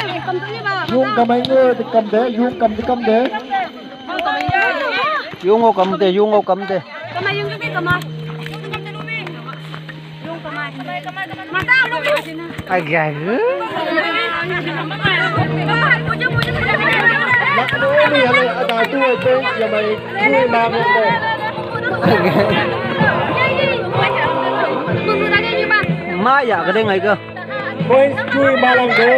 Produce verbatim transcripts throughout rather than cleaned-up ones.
Yung kamai nge, di kam de, yung kam, di kam de. Yung o kam de, yung o kam de. Ai, gai. Lak nu ni, halai, ata tu, ata tu, ya mai, ni ma mo. Ma ya, ka deng ai ka. Points chu i ma lang de.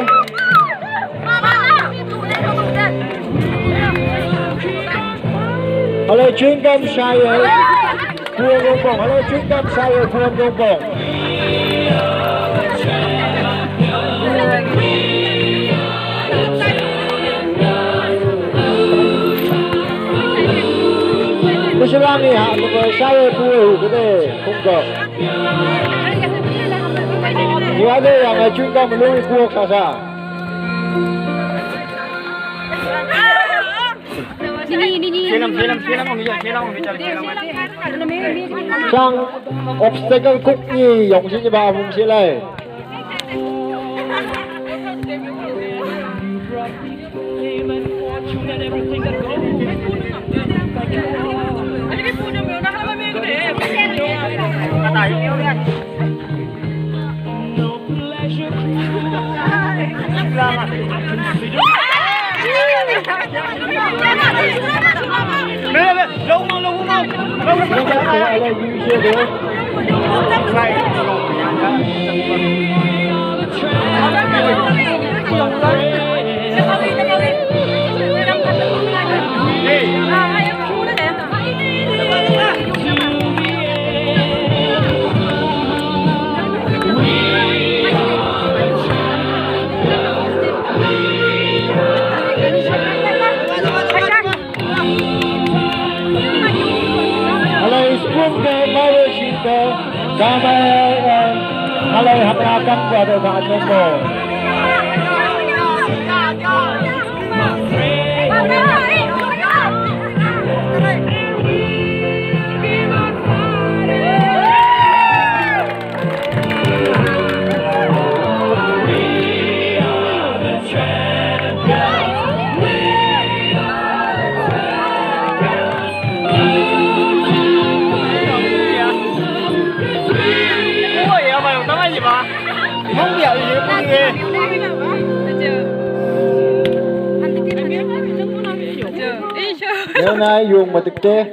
Halai chewing gum sa e. Puon gong bong. Halai chewing gum sa e. Puon gong bong. Masilang i ha, sa e puon hu ka de. Kung gong. Iwa de yang a chewing gum lung i puok sasa. Sang obstacle kuk ni yong si ni ba mung si lai. Halai spoon ke, mare shi ke, gamai, eh, halai hamra kan buat ada macam tu. Neu nai yung matik te.